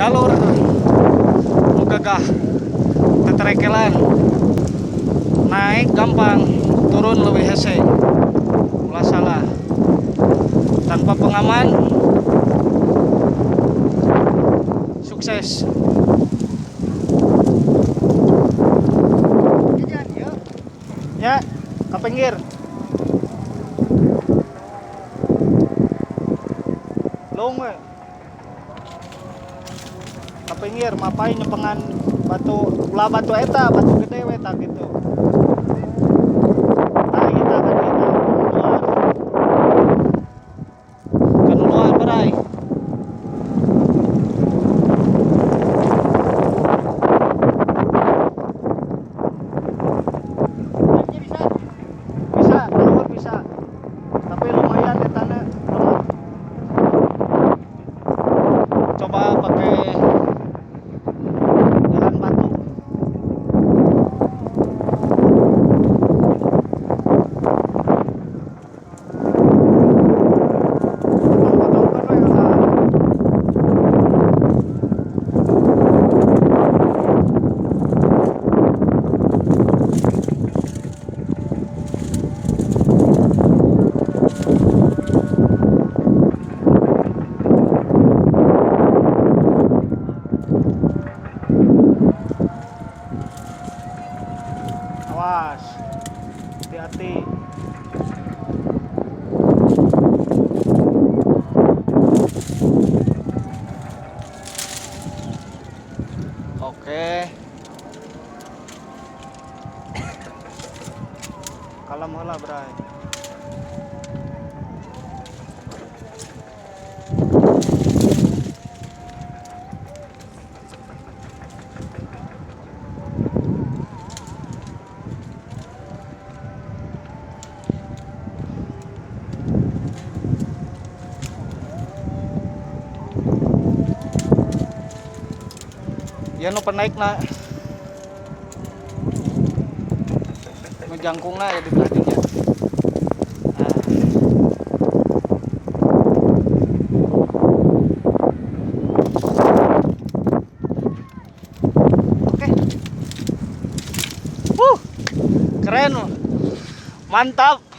Jalur nu gagah teterekelan, naik gampang, turun lebih hese. Ulah salah. Tanpa pengaman sukses. Ya, ke pinggir. Long we. Ke pinggir, mapai nyepengan batu, ulah batu eta, batu gede we tak gitu. Tah kita kan kita keluar. Kan luar berai. Bisa, ngawur bisa. Tapi lumayan etana lemah. Coba pakai jalan batu. Potong-potongkeun we ulah. Awas, hati-hati. Oke. Kalem heula, Bray. Ya nu penaikna. Nu jangkungna ya di belah dinya. Nah. Oke. Keren. Mantap.